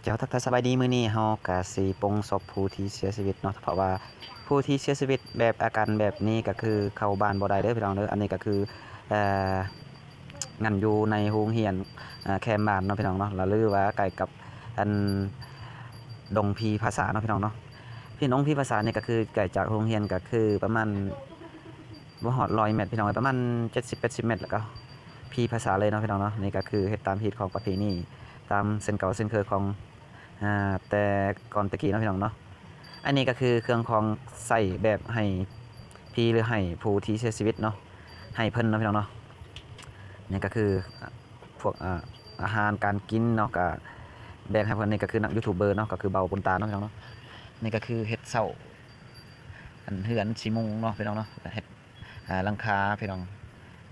ເຈົ້າ ທັກທາຍສະບາຍດີ ມື້ນີ້ເຮົາກະຊິປົງສົບຜູ້ທີ່ເສຍຊີວິດເນາະ ເພາະວ່າຜູ້ທີ່ເສຍຊີວິດແບບອາການແບບນີ້ກະຄືເຂົ້າບ້ານບໍ່ໄດ້ເດີພີ່ນ້ອງເດີ. ອັນນີ້ກະຄື ເອີ ນັ້ນຢູ່ໃນໂຮງຮຽນ ເອີ ແຄມບ້ານເນາະພີ່ນ້ອງເນາະ ລະຫຼືວ່າໃກ້ກັບອັນດົງຜີພາສາເນາະພີ່ນ້ອງເນາະ. ທີ່ດົງຜີພາສານີ້ກະຄືໃກ້ຈາກໂຮງຮຽນກະຄືປະມານ ບໍ່ຮອດຮ້ອຍແມັດພີ່ນ້ອງເອີຍ ປະມານເຈັດສິບແປດສິບແມັດ ແລ້ວກໍຜີພາສາເລີຍເນາະພີ່ນ້ອງເນາະ. ນີ້ກໍຄືເຮັດຕາມຮີດຂອງປະເພນີ ຕາມເຊັ່ນເກົ່າເຊັ່ນເຄີຍຂອງ ອາ ແຕ່ກ່ອນແຕ່ກີ້ເນາະພີ່ນ້ອງເນາະ. ອັນນີ້ກໍຄືເຄື່ອງຂອງໃຊ້ແບບໃຫ້ຜີ ຫຼືໃຫ້ຜູ້ທີ່ເສຍຊີວິດເນາະ ໃຫ້ເພິ່ນເນາະພີ່ນ້ອງເນາະ. ນີ້ກໍຄືພວກ ອາ ອາຫານການກິນເນາະ ກໍແບ່ງໃຫ້ເພິ່ນ. ນີ້ກໍຄືນັກຢູທູບເບີເນາະ ກໍຄືເບົາບຸນຕາເນາະພີ່ນ້ອງເນາະ. ນີ້ກໍຄືເຮັດເສົາ ອັນເຮືອນຊິມຸງເນາະພີ່ນ້ອງເນາະ ເຮັດ ອາ ຫຼັງຄາພີ່ນ້ອງ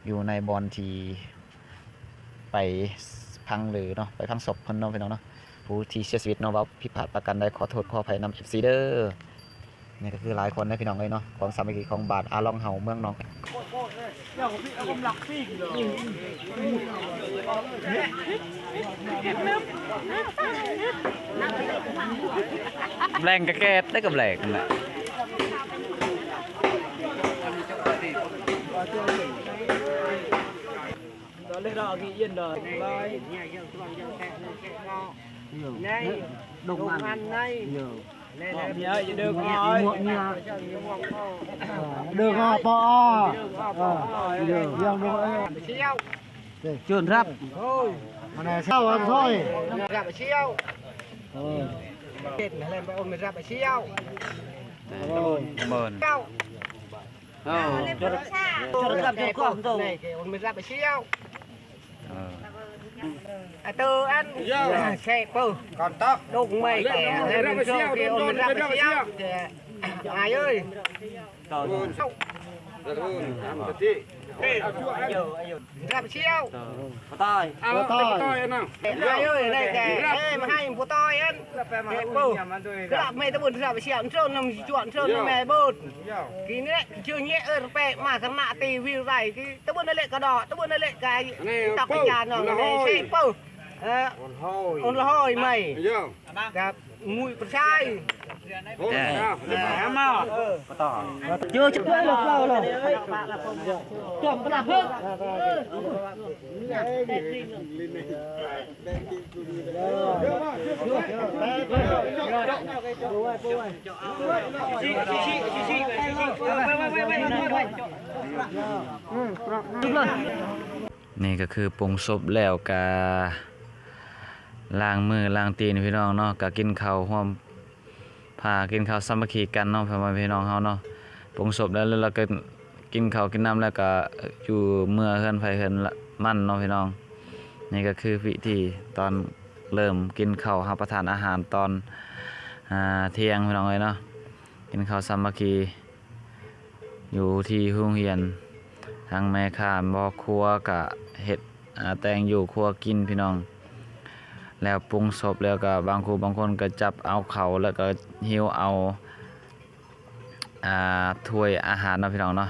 ຢູ່ໃນບ່ອນທີ່ໄປຝັງຫຼືເນາະ ໄປຝັງສົບເພິ່ນເນາະພີ່ນ້ອງເນາະ. ຜູ້ທີ່ເສຍຊີວິດເນາະ ເວົ້າຜິດພາດປະການໃດ ຂໍໂທດຂໍອະໄພນຳ ເອັຟຊີ ເດີ. ນີ້ກໍຄືຫຼາຍຄົນເດ້ພີ່ນ້ອງເອີຍເນາະ ຄວາມສາມັກຄີຂອງບ້ານອາລ່ອງເຮົາ ເມືອງໜອງ ແບງກະແກດໄດ້ກັບແບງນັ້ນແຫຼະ. ນີ້ກໍຄືປົງສົບແລ້ວກະລ້າງມືລ້າງຕີນພີ່ນ້ອງເນາະ ກະກິນເຂົ້າຮ່ວມ ພາກິນເຂົ້າສາມັກຄີກັນເນາະ ພໍ່ແມ່ພີ່ນ້ອງເຮົາເນາະ. ປົງສົບແລ້ວ ແລ້ວກໍກິນເຂົ້າກິນນ້ຳ ແລ້ວກໍຢູ່ເມືອເຮືອນໃຜເຮືອນມັນເນາະພີ່ນ້ອງ. ນີ້ກໍຄືພິທີຕອນເລີ່ມກິນເຂົ້າ ຮັບປະທານອາຫານຕອນ ອາ ທ່ຽງພີ່ນ້ອງເອີຍເນາະ. ກິນເຂົ້າສາມັກຄີຢູ່ທີ່ໂຮງຮຽນ ທັງແມ່ຄ້າ ພໍ່ຄົວກະເຮັດ ອາ ແຕ່ງຢູ່ຄົວກິນພີ່ນ້ອງ. ແລ້ວປຸງສົບແລ້ວກະບາງຄູ່ບາງຄົນກະຈັບເອົາເຂົ້າ ແລ້ວກະຫິ້ວເອົາ ອາ ຖ້ວຍອາຫານເນາະພີ່ນ້ອງເນາະ.